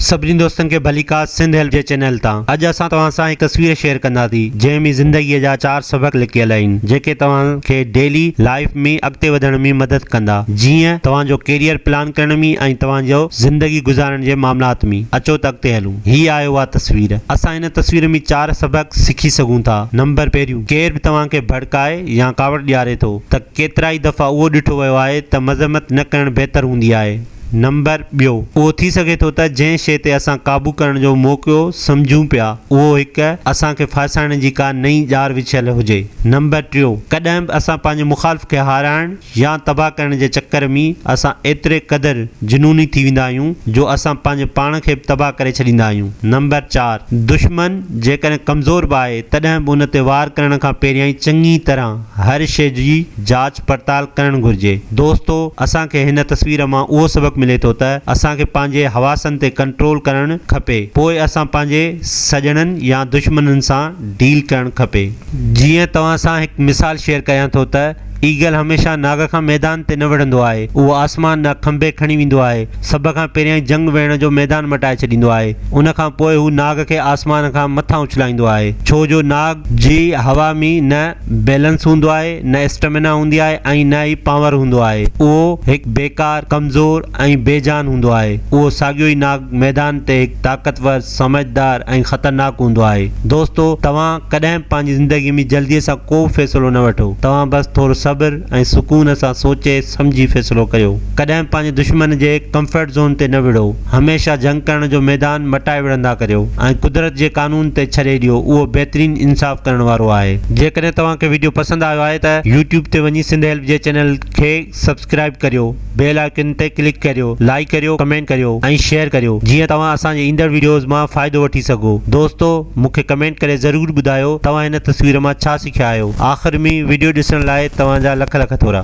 سڀني دوستن کي ڀليڪار سنڌ هيلپ جي چينل تان اڄ اسان توهان سان هڪ تصوير شيئر ڪنداسين جنهن ۾ زندگي جا چار سبق لڪيل آهن جيڪي توهان کي ڊيلي لائيف ۾ اڳتي وڌڻ ۾ مدد ڪندا جيئن توهان جو ڪيريئر پلان ڪرڻ ۾ ۽ توهان جو زندگي گذارڻ جي معاملات ۾ اچو ته اڳتي هلون هي آهي اها تصوير اسان هن تصوير ۾ چار سبق سکي سگهون ٿا نمبر پهريون ڪير به توهان کي ڀڙڪائي يا ڪاوڙ ڏياري ٿو ته ڪيترائي دفعا اهو ڏٺو ويو آهي ته مذمت نه ڪرڻ بهتر هوندي آهي. نمبر ٻيو، اهو ٿي سگهي ٿو ته جنهن شيء تي اسان قابو ڪرڻ جو موقعو سمجهون پيا، اهو هڪ اسان کي ڦاسائڻ جي ڪا نئين ڄار وڇيل هجي. نمبر ٽيو، ڪڏهن به اسان پنهنجي مخالف کي هارائڻ يا تباهه ڪرڻ جي چڪر ۾ اسان ايتري قدر جنوني ٿي ويندا آهيون جو اسان پنهنجي پاڻ کي به تباهه ڪري ڇڏيندا آهيون. نمبر چار، دشمن جيڪڏهن ڪمزور به آهي تڏهن به ان تي وار ڪرڻ کان پهريائين چڱي طرح هر شيء جي جاچ پڙتال ڪرڻ گهرجي. دوستو اسان کي هن تصوير مان اهو سبق ملي ٿو ته اسان کي پنهنجي حواسن تي ڪنٽرول ڪرڻ کپي پوء اسان پنهنجي سڄڻن يا دشمنن سان ڊيل ڪرڻ کپي. جيئن توهان سان هڪ مثال شيئر ڪيان ٿو ته ايگل هميشه ناگ کان ميدان تي نه وڙهندو آهي اهو آسمان ڏانهن کنڀي کڻي ويندو آهي سڀ کان پهريائين جنگ وڙهڻ جو ميدان مٽائي ڇڏيندو آهي. ان کان پوء هو ناگ کي آسمان کان مٿان اڇلائيندو آهي. ڇو جو ناگ جي هوا ۾ نه بيلنس هوندو آهي، نه اسٽمنا هوندي آهي ۽ نه ئي پاور هوندو آهي. اهو هڪ بيڪار، ڪمزور ۽ بي جان هوندو آهي. اهو ساڳيو ئي ناگ ميدان تي هڪ طاقتور، سمجهدار ۽ خطرناڪ هوندو آهي. دوستو! توهان ڪڏهن به پنهنجي زندگي ۾ جلديء سان ڪو به فيصلو نه وٺو. توهان بس ٿورو صبر ۽ سڪون سان سوچي سمجهي فيصلو ڪيو. ڪڏهن به پنهنجي دشمن جي ڪمفرٽ زون تي نه وڙهو. هميشه جنگ ڪرڻ جو ميدان مٽائي وڙهندا ڪريو ۽ قدرت جي قانون تي ڇڏي ڏيو اهو بهترين انصاف ڪرڻ وارو آهي. جيڪڏهن توهان کي وڊيو پسند آيو آهي ته يوٽيوب تي وڃي سنڌ هيلپ جي چينل کي سبسڪرائيب ڪريو بيل آئيڪن تي ڪلڪ ڪريو لائيڪ ڪريو ڪمينٽ ڪريو ۽ شيئر ڪريو جيئن توهان اسان جي ايندڙ وڊيوز مان فائدو وٺي سگهو دوستو مون کي ڪمينٽ ڪري ضرور ٻڌايو توهان هن تصوير مان ڇا سکيا آهيو آخر ۾ وڊيو ڏسڻ لاء توهان جا لک لک ٿورا.